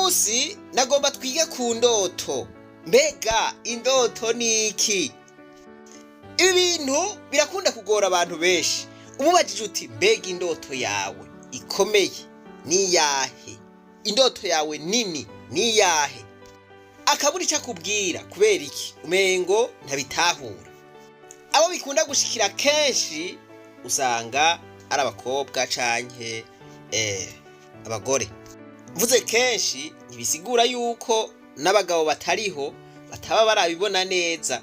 Munsi nagomba twige ku ndoto. Mbega indoto ni iki? Ibi bintu birakunda kugora abantu benshi. Umubajije uti: "Mbega indoto yawe ikomeye ni iyahe? Indoto yawe nini ni iyahe?" Akabura icyo akubwira. Kubera iki? Umengo ntabitahura. Abo bikunda gushikira kenshi usanga ari abakobwa canke abagore. Mvuze kenshi ntibisigura yuko n'abagabo batariho bataba barabibona neza.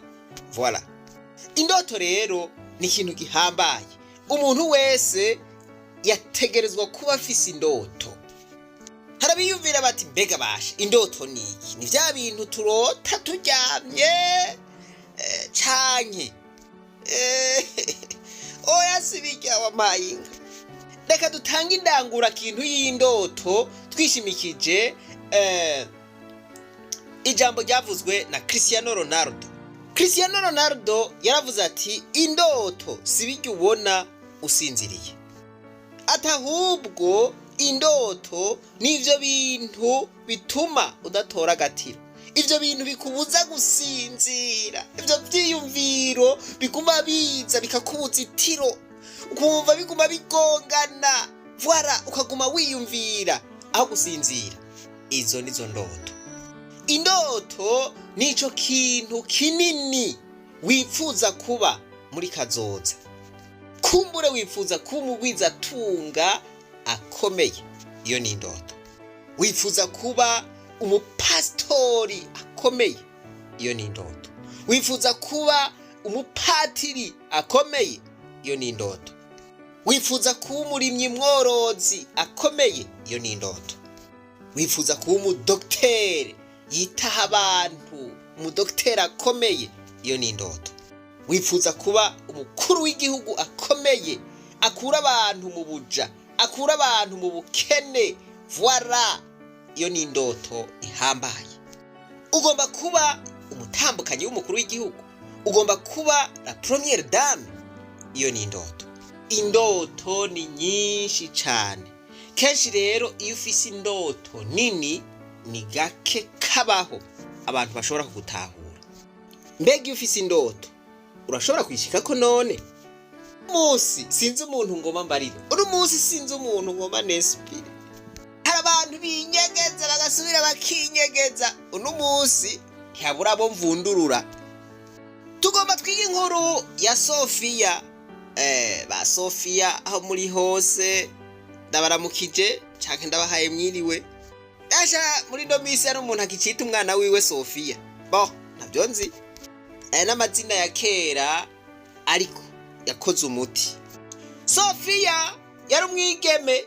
Voilà. Indoto rero ni ikintu gihambaye. Umuntu wese yategerezwa kuba afise indoto. Harabiyumvira bati: "Mbega basha, indoto ni iki? Ni vya bintu turota turyamye canke?" Oya, si birya wampaye inka. Reka dutange indangurakintu y'indoto twishimikije ijambo ryavuzwe na Cristiano Ronaldo. Cristiano Ronaldo yaravuze ati: "Indoto si birya ubona usinziriye," ati: "ahubwo indoto n'ivyo bintu bituma udatora agatiro, ivyo bintu bikubuza gusinzira, ivyo vyiyumviro biguma biza bikakubuza itiro, ukumva biguma bigongana, voilà, ukaguma wiyumvira aho gusinzira. Izo nizo ndoto." Indoto nico kintu kinini wifuza kuba muri kazoza. Kumbure wifuza kuba umugwizatunga akomeye, iyo ni indoto. Wifuza kuba umupasitori akomeye, iyo ni indoto. Wifuza kuba umupatiri akomeye, iyo ni indoto. Wifuza kuba umurimyi mworozi akomeye, iyo ni indoto. Wifuza kuba umudogiteri yitaho abantu, umudogiteri akomeye, iyo ni indoto. Wifuza kuba umukuru w'igihugu akomeye, akura abantu mu buja, akura abantu mu bukene, voilà, iyo ni indoto ihambaye. Ugomba kuba umutambukanyi w'umukuru w'igihugu, ugomba kuba la première dame, iyo ni indoto. Indoto ni nyinshi cyane. Kenshi rero iyo ufise indoto nini, ni gake kabaho abantu bashobora kugutahura. Mbega iyo ufise indoto urashobora kuyishikako? None munsi sinzi umuntu ngoma mbarire, uno munsi sinzi umuntu ngoma nesipire. Hari abantu binyegeza bagasubira bakinyegeza. Uno munsi ntihabura abo mvundurura. Tugomba twige inkuru ya Sofiya. Ba Sofiya, aho muri hose ndabaramukije canke ndabahaye mwiriwe. Asha, muri ino minsi hari umuntu akicita umwana wiwe Sofiya? Bo ntabyo nzi. Aya n'amazina ya kera, ariko yakoze umuti. Sofiya yari umwigeme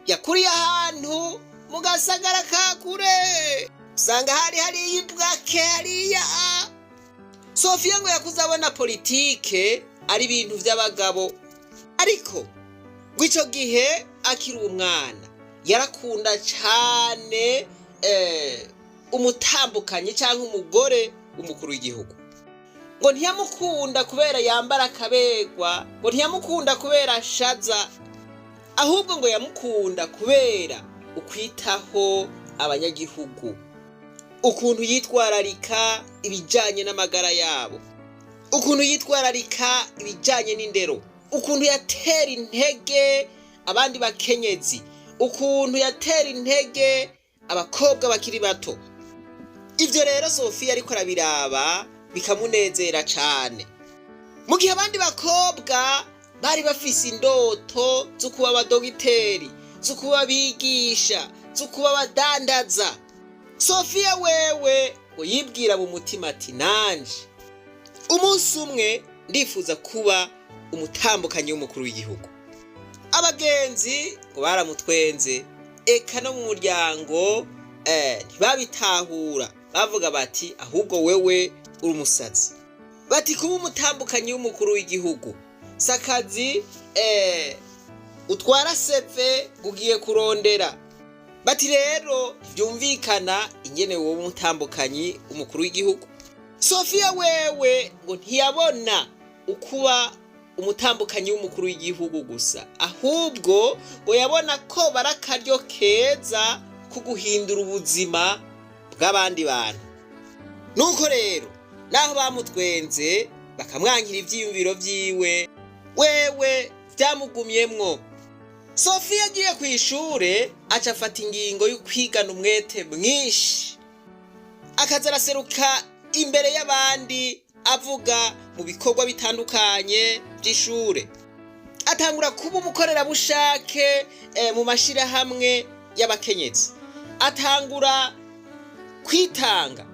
yakuriye ahantu mu gasagara ka kure, usanga hari hariya ibwake hariya. Sofiya ngo yakuze abona politike ari ibintu by'abagabo, ariko ngo ico gihe akiri umwana yarakunda cane umutambukanyi cyangwa umugore w'umukuru w'igihugu. Ngo ntiyamukunda kubera yambara akaberwa, ngo ntiyamukunda kubera ashaza, ahubwo ngo yamukunda kubera ukwitaho abanyagihugu, ukuntu yitwararika ibijyanye n'amagara yabo, ukuntu yitwararika ibijyanye n'indero, ukuntu yatera intege abandi bakenyezi, ukuntu yatera intege abakobwa bakiri bato. Ibyo rero Sofiya ariko arabiraba bikamunezera cane. Mu gihe abandi bakobwa bari bafise indoto zo kuba abadogiteri, zo kuba abigisha, zo kuba abadandaza, Sofiya wewe ngo yibwira mu mutima ati: "Nanje umunsi umwe ndifuza kuba umutambukanyi w'umukuru w'igihugu." Abagenzi ngo baramutwenze, eka no mu muryango ntibabitahura. Bavuga bati: "Ahubwo wewe uri umusazi." Bati: "Kuba umutambukanyi w'umukuru w'igihugu sakazi utwara seve ugiye kurondera." Bati: "Rero byumvikana ingene wowe umutambukanyi w'umukuru w'igihugu." Sofiya wewe ngo ntiyabona ukuba umutambukanyi w'umukuru w'igihugu gusa, ahubwo ngo yabona ko bari akaryo keza. ku guhindura ubuzima bw'abandi bantu. Nuko rero naho bamutwenze bakamwankira ivyiyumviro vyiwe, wewe vyamugumyemwo. Sofiya agiye kw'ishure aca afata ingingo yo kwigana umwete mwinshi, akaza araseruka imbere y'abandi avuga mu bikorwa bitandukanye vy'ishure. Atangura kuba umukorerabushake mu mashirahamwe y'abakenyezi, atangura kwitanga,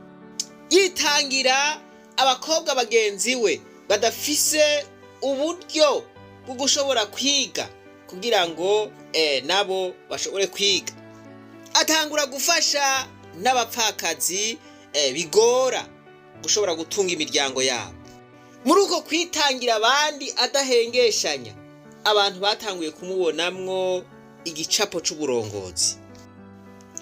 yitangira abakobwa bagenzi we badafise uburyo bwo gushobora kwiga kugira ngo nabo bashobore kwiga. Atangura gufasha n'abapfakazi bigora gushobora gutunga imiryango yabo. Muri uko kwitangira abandi adahengeshanya, abantu batanguye kumubonamwo igicapo c'uburongozi.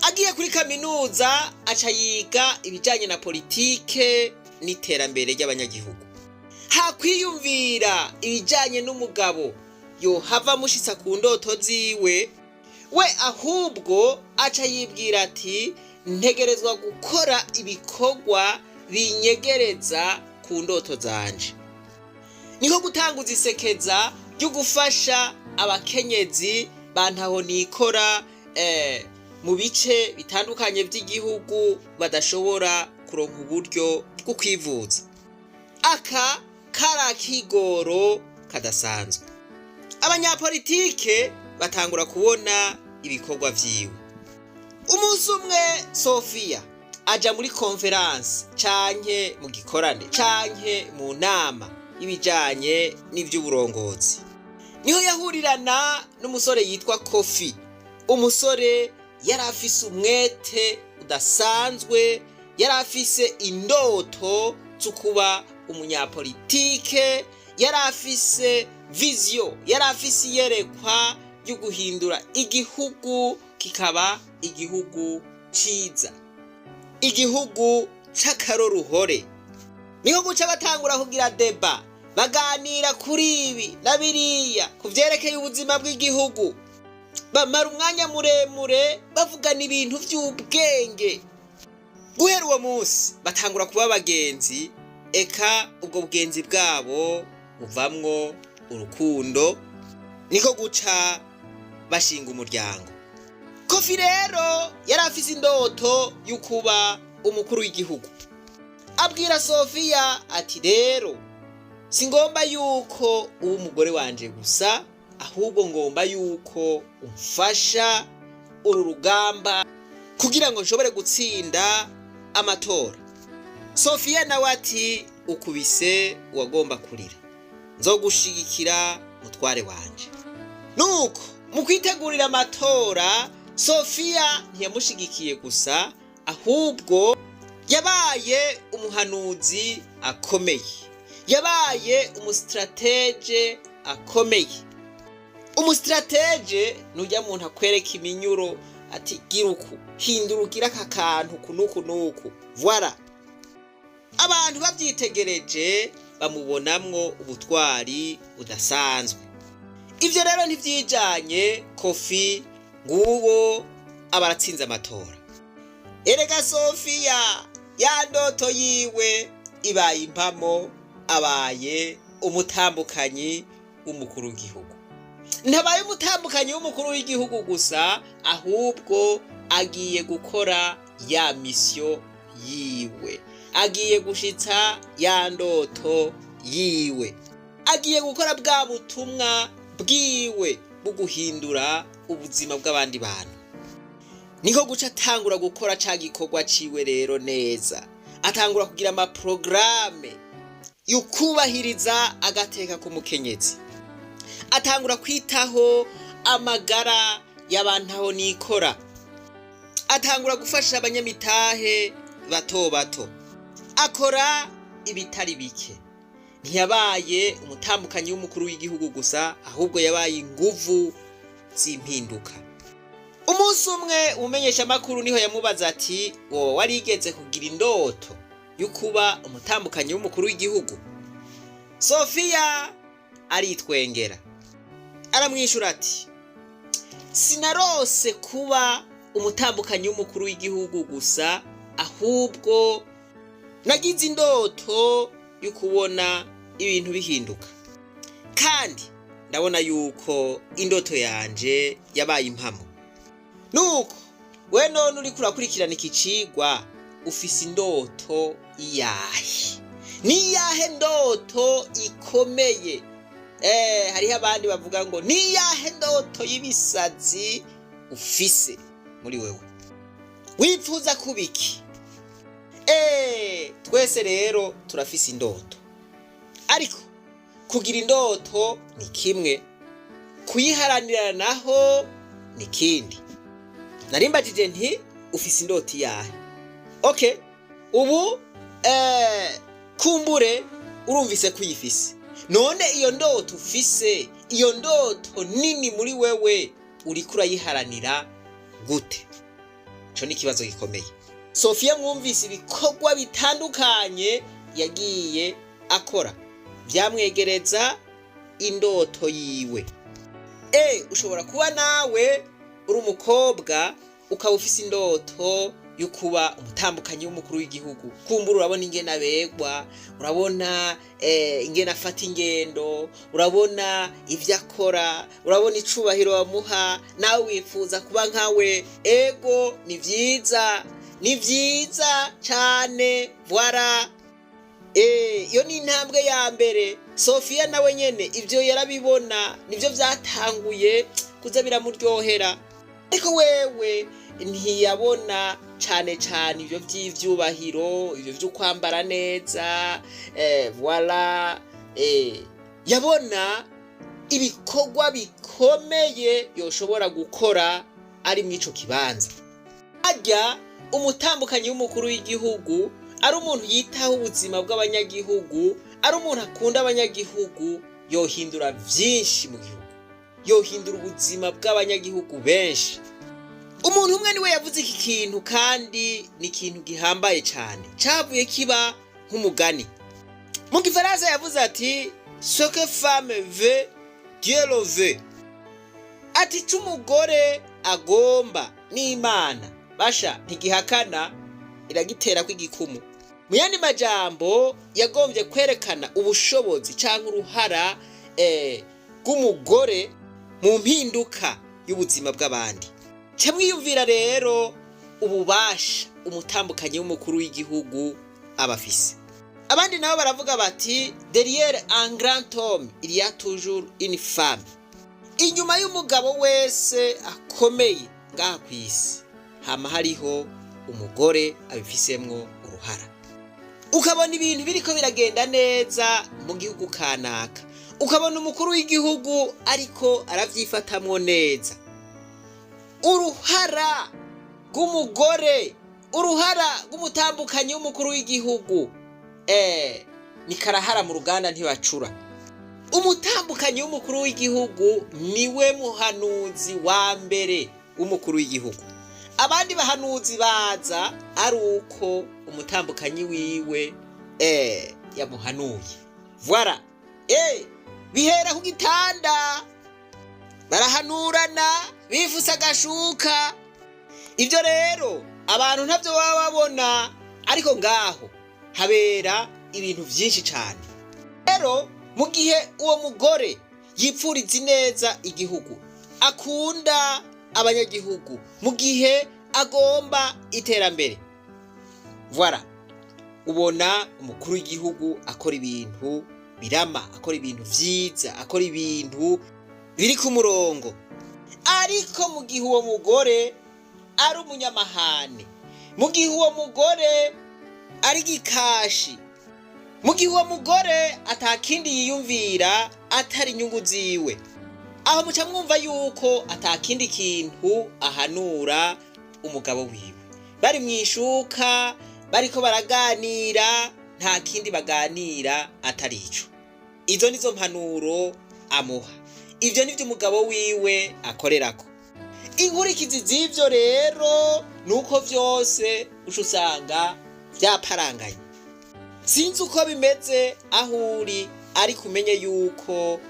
Agiye kuri kaminuza aca yiga ibijanye na politike n'iterambere ry'abanyagihugu. Hakwiyumvira ibijanye n'umugabo yohava amushitsa ku ndoto ziwe, we ahubwo aca yibwira ati ntegerezwa gukora ibikorwa binyegereza ku ndoto zanje. Niko gutanguza isekeza ryo gufasha abakenyezi bantaho nikora mu bice bitandukanye vy'igihugu badashobora kuronka uburyo bwo kwivuza. Aka kari akigoro kadasanzwe. Abanyapolitike batangura kubona ibikorwa vyiwe. Umunsi umwe Sofiya aja muri konferanse canke mu gikorane canke mu nama y'ibijanye n'ivy'uburongozi. Niho yahurirana n'umusore yitwa Kofi. Umusore yari afise umwete udasanzwe, yari afise indoto zo kuba umunyapolitike, yari afise viziyo, yari afise iyerekwa ryo guhindura igihugu kikaba igihugu ciza, igihugu c'akaroruhore. Niho guca batangura kugira deba, baganira kuri ibi na biriya ku vyerekeye ubuzima bw'igihugu. Bamara umwanya muremure bavugana ibintu vy'ubwenge. Guhera uwo munsi batangura kuba abagenzi, eka ubwo bugenzi bwabo buvamwo urukundo, niko guca bashinga umuryango. Kofi rero yari afise indoto yo kuba umukuru w'igihugu. Abwira Sofiya ati rero singomba yuko uba umugore wanje gusa, ahubwo ngomba yuko umfasha uru rugamba kugira ngo nshobore gutsinda amatora. Sofiya nawe ati ukubise uwagomba kurira, nzogushigikira mutware wanje. Nuko mu kwitegurira amatora, Sofiya ntiyamushigikiye gusa, ahubwo yabaye umuhanuzi akomeye, yabaye umusitratege akomeye. Umusitratege nujya muntu akwereka iminyuro ati gira uku, hindura ugire aka kantu uku n'uku n'uku, voila. Abantu bavyitegereje bamubonamwo ubutwari budasanzwe. Ivyo rero ntivyijanye, Kofi nguwo aba aratsinze amatora. Erega Sofiya ya ndoto yiwe ibaye impamo, abaye umutambukanyi w'umukuru w'igihugu. Ntabaye umutambukanyi w'umukuru w'igihugu gusa, ahubwo agiye gukora ya misiyo yiwe, agiye gushitsa ya ndoto yiwe, agiye gukora bwa butumwa bwiwe bwo guhindura ubuzima bw'abandi bantu. Niko guca atangura gukora ca gikorwa ciwe rero neza, atangura kugira amaporogaramu yukubahiriza agateka k'umukenyezi, atangura kwitaho amagara y'abantu aho nikora, atangura gufasha abanyamitahe bato bato, akora ibitari bike. Ntiyabaye umutambukanyi w'umukuru w'igihugu gusa, ahubwo yabaye inguvu z'impinduka. Umunsi umwe umumenyeshamakuru niho yamubaza ati woba warigeze kugira indoto yo kuba umutambukanyi w'umukuru w'igihugu? Sofiya aritwengera aramwishura ati sinarose kuba umutambukanyi w'umukuru w'igihugu gusa, ahubwo nagize indoto yo kubona ibintu bihinduka, kandi ndabona yuko indoto yanje yabaye impamo. Nuko we none uriko urakurikirana iki cigwa, ufise indoto iyahe? Niyahe ndoto ikomeye? Hariho abandi bavuga ngo niyahe ndoto y'ibisazi ufise muri wewe? Wipfuza kuba iki? Twese rero turafise indoto, ariko kugira indoto ni kimwe, kuyiharanira naho ni kindi. Narimbajije nti ufise indoto iyahe? Okay, ubu kumbure urumvise ko uyifise. None iyo ndoto ufise, iyo ndoto nini muri wewe, uriko urayiharanira gute? Ico ni ikibazo gikomeye. Sofiya mwumvise ibikorwa bitandukanye yagiye akora byamwegereza indoto yiwe. Ushobora kuba nawe uri umukobwa, ukaba ufise indoto yo kuba umutambukanyi w'umukuru w'igihugu. Kumbura urabona ingene abegwa, urabona ingene afata ingendo, urabona ivyo akora, urabona icubahiro bamuha, nawe wifuza kuba nkawe. Ego, ni vyiza, ni vyiza cane. Voilà, iyo ni intambwe ya mbere. Sofiya nawe nyene ivyo yarabibona, nivyo vyatanguye kuza biramuryohera, ariko wewe ntiyabona cane cane ivyo vy'ivyubahiro, ivyo vyo kwambara neza, voilà. Yabona ibikorwa bikomeye yoshobora gukora ari mw'ico kibanza. Harya umutambukanyi w'umukuru w'igihugu ari umuntu yitaho ubuzima bw'abanyagihugu, ari umuntu akunda abanyagihugu, yohindura vyinshi mu gihugu, yohindura ubuzima bw'abanyagihugu benshi. Umuntu umwe niwe yavuze iki kintu, kandi ni ikintu gihambaye cyane, cavuye kiba nk'umugani. Mu Gifaransa yavuze ati: "Ce que femme veut, Dieu le veut." Ati ico umugore agomba n'Imana basha ntigihakana, iragiterako igikumu. Mu yandi majambo, yagombye kwerekana ubushobozi canke uruhara rw'umugore mu mpinduka y'ubuzima bw'abandi. Ca mwiyumvira rero ububasha umutambukanyi w'umukuru w'igihugu aba afise. Abandi nabo baravuga bati: "Derrière un grand homme, il y a toujours une femme." Inyuma y'umugabo wese akomeye ngaha ku isi hama hariho umugore abifisemwo uruhara. Ukabona ibintu biriko biragenda neza mu gihugu kanaka, ukabona umukuru w'igihugu ariko aravyifatamwo neza, uruhara rw'umugore, uruhara rw'umutambukanyi w'umukuru w'igihugu, ni karahara mu ruganda ntibacura. Umutambukanyi w'umukuru w'igihugu niwe muhanuzi wa mbere w'umukuru w'igihugu. Abandi bahanuzi baza ari uko umutambukanyi wiwe yamuhanuye. Voilà, bihera ku gitanda, barahanurana bifuse agashuka. Ibyo rero abantu ntabyo baba babona, ariko ngaho habera ibintu byinshi cyane. Rero mu gihe uwo mugore yipfuriza ineza igihugu, akunda abanyagihugu, mu gihe agomba iterambere, voilà, ubona umukuru w'igihugu akora ibintu birama, akora ibintu vyiza, akora ibintu biri ku murongo. Ariko mu gihe uwo mugore ari umunyamahane, mu gihe uwo mugore ari gikashi, mu gihe uwo mugore atakindi yiyumvira atari inyungu ziwe, aho muca mwumva yuko atakindi kintu ahanura umugabo wiwe. Bari mu ishuka bariko baraganira, nta kindi baganira atari ico. Izo nizo mpanuro amuha, ivyo nivyo umugabo wiwe akorerako. Inkurikizi z'ivyo rero nuko vyose uca usanga vyaparanganye. Sinzi uko bimeze aho uri, ariko umenye yuko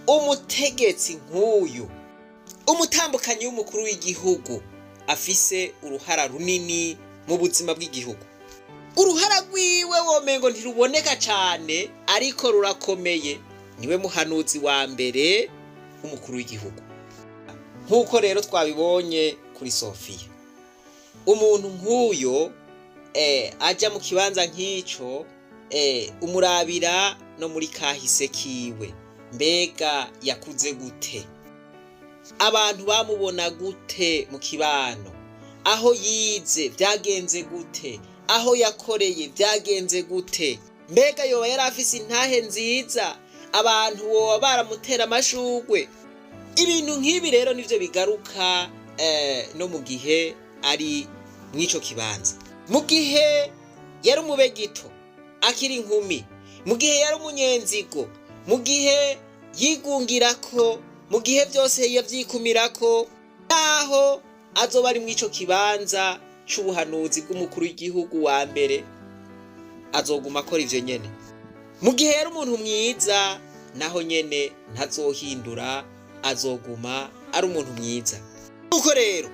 umutegetsi nk'uyu, umutambukanyi w'umukuru w'igihugu, afise uruhara runini mu buzima bw'igihugu. Uruhara rwiwe womengo ntiruboneka cane, ariko rurakomeye. Niwe muhanuzi wa mbere w'umukuru w'igihugu. Nk'uko rero twabibonye kuri Sofiya, umuntu nk'uyo aja mu kibanza nk'ico, umurabira no muri kahise kiwe. Mbega yakuze gute? Abantu bamubona gute mu kibano? Aho yize byagenze gute? Aho yakoreye byagenze gute? Mbega yoba yari afise intahe nziza? Abantu boba baramutera amashugwe? Ibintu nk'ibi rero nivyo bigaruka no mu gihe ari mw'ico kibanza. Mu gihe yari umubegito akiri inkumi, mu gihe yari umunyenzigo, mu gihe yigungirako, mu gihe byose yavyikumirako, naho azoba ari mw'ico kibanza c'ubuhanuzi bw'umukuru w'igihugu wa mbere, azoguma akora ivyo nyene. Mu gihe yari umuntu mwiza, naho nyene ntazohindura, azoguma ari umuntu mwiza. Nuko rero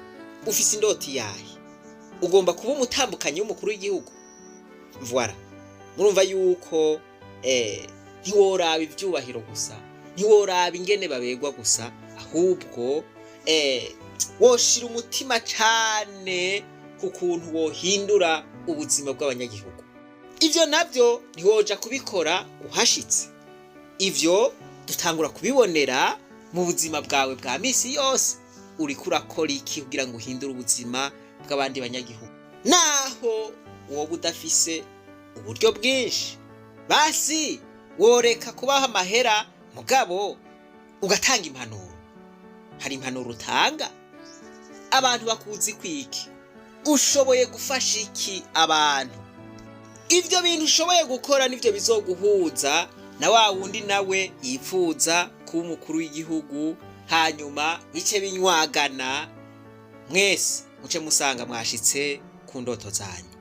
ufise indoti yahe? Ugomba kuba umutambukanyi w'umukuru w'igihugu? Voilà, murumva yuko ntiworaba ivyubahiro gusa, ntiworaba ingene babegwa gusa, ahubwo woshira umutima cane ku kuntu wohindura ubuzima bw'abanyagihugu. Ivyo navyo ntiwoja kubikora uhashitse. Ivyo dutangura kubibonera mu buzima bwawe bwa misi yose. Uriko urakora iki kugira ngo uhindure ubuzima bw'abandi banyagihugu? Naho woba udafise uburyo bwinshi, basi woreka kubaha amahera, mugabo ugatanga impanuro. Hari impanuro utanga? Abantu bakuzi kwiki? Ushoboye gufasha iki abantu? Ivyo bintu ushoboye gukora nivyo bizoguhuza na wa wundi nawe yipfuza kuba umukuru w'igihugu, hanyuma bice binywagana, mwese muce musanga mwashitse ku ndoto zanyu.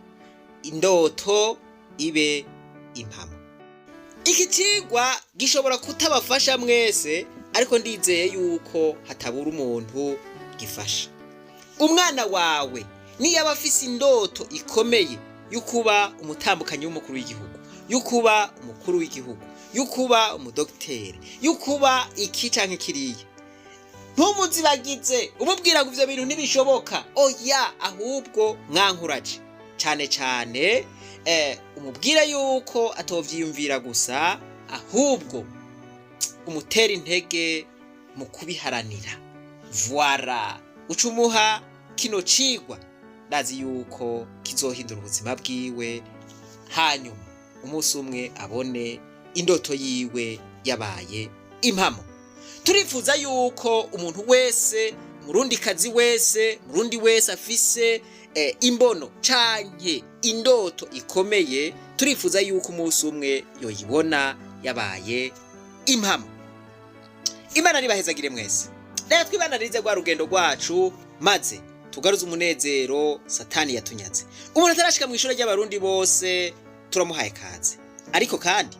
Indoto ibe impamo. Iki cigwa gishobora kutabafasha mwese, ariko ndizeye yuko hatabura umuntu gifasha. Umwana wawe niyo aba afise indoto ikomeye yo kuba umutambukanyi w'umukuru w'igihugu, yo kuba umukuru w'igihugu, yo kuba umudogiteri, yo kuba iki canke kiriya, ntumuzibagize umubwira ngo ivyo bintu ntibishoboka. Oya, ahubwo mwankuraje cane cane, umubwire yuko atovyiyumvira gusa, ahubwo umutera intege mu kubiharanira. Voilà, uca umuha kino cigwa, ndazi yuko kizohindura ubuzima bwiwe, hanyuma umunsi umwe abone indoto yiwe yabaye impamo. Turifuza yuko umuntu wese, murundikazi wese, murundi wese afise imbono canke indoto ikomeye, turifuza yuko umunsi umwe yoyibona yabaye impamo. Imana nibahezagire mwese. Reka twibananirize rwa rugendo rwacu, maze tugaruze umunezero Satani yatunyaze. Umuntu atarashika mu ishuri ry'Abarundi bose, turamuhaye kaze. Ariko kandi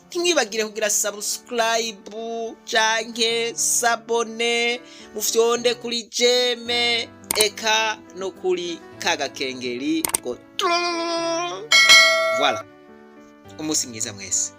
ntimwibagire kugira subscribe canke s'abonner, mufyonde kuri j'aime, eka no kuri kagakengeri ngo voilà. Umunsi mwiza mwese.